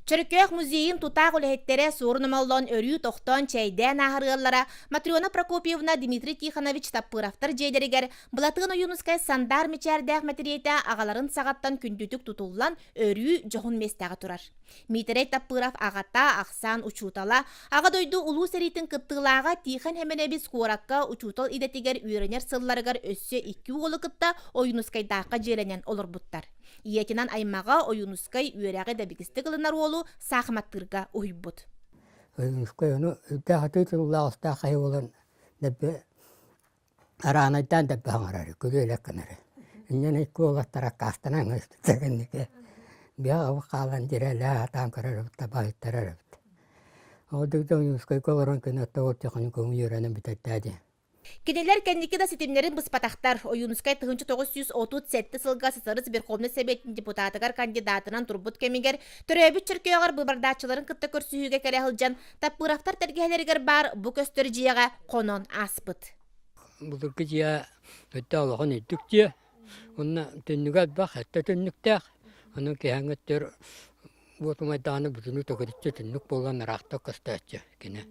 Чөркөөх музейын тутаах үлэһиттэрэ Суорун Омоллоон өрүү тохтоон чэйдээн ааһар ыаллара Матрена Прокопьевна, Дмитрий Тихонович Таппыровтар дьиэлэригэр Былатыан Ойуунускай сандаар мичээрдээх мэтириэтэ аҕаларын саҕаттан күндүтүк тутуллан өрүү дьоһун миэстэҕэ турар. Миитэрэй Таппыров аҕата, ахсаан учуутала, Аҕа дойду Улуу сэриитин кыттыылааҕа Тихон Хэмэнэбис куоракка учуутал идэтигэр үөрэнэр сылларыгар өссө икки уолу кытта Ойуунускайдаахха дьиэлэнэн олорбуттар. Ийэтинэн аймаҕа Ойуунускай үөрэҕи дэбигистик ылынар уолу саахыматтыырга уһуйбут. Ойуунускай ону үрдээх атыы тыллаах хайа буолан дэббэ араанайдаан дэббэ хаҥарар, күлүөлэк гынар. Инньэн икки уолаттар аккаастанан ыспыттар кэнники биһиги хаалан дьирээлээх сатаан көрөр эбит табаһыттарар эбит. Ол дэгдэ Ойуунускайга олорон күн отто ол тихоны көҥүл үөрэнэн бүтэрдээ дии. Кинилэр кэнники да ситимнэрин быспатахтар. Ойуунускай 1937 сылга СССР Верховнай Сэбиэтин депутатыгар кандидатынан турбут кэмигэр төрөөбүт Чөркөөҕөр быыбардааччыларын кытта көрсүһүүгэ кэлэ сылдьан Таппыровтар тэлгэһэлэригэр баар бу көстөр дьиэҕэ хонон ааспыт. Былыргы дьиэ өттө олохон үрдүк дьиэ. Онно түннүгэ элбэх, өттө түннүктээх. Онон киһэҥҥэ өттөр Уот умайдаҕына бүтүнүү төгүрүччү түннүк буолан ыраахтан көстөөччү кини.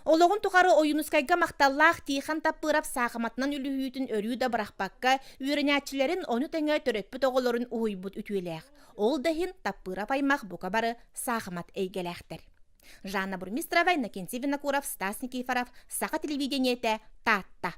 Олоҕун тухары Ойуунускайга махталлаах Тихон Таппыров саахыматынан үлүһүйүүтүн өрүү да бырахпакка, үөрэнээччилэрин ону тэҥэ төрөппүт оҕолорун уһуйбут үтүөлээх. Ол да иһин Таппыров аймах бука бары саахымат эйгэлээхтэр. Жанна Бурмистрова, Иннокентий Винокуров, Стас Никифоров, Саха телевидениетэ, Таатта.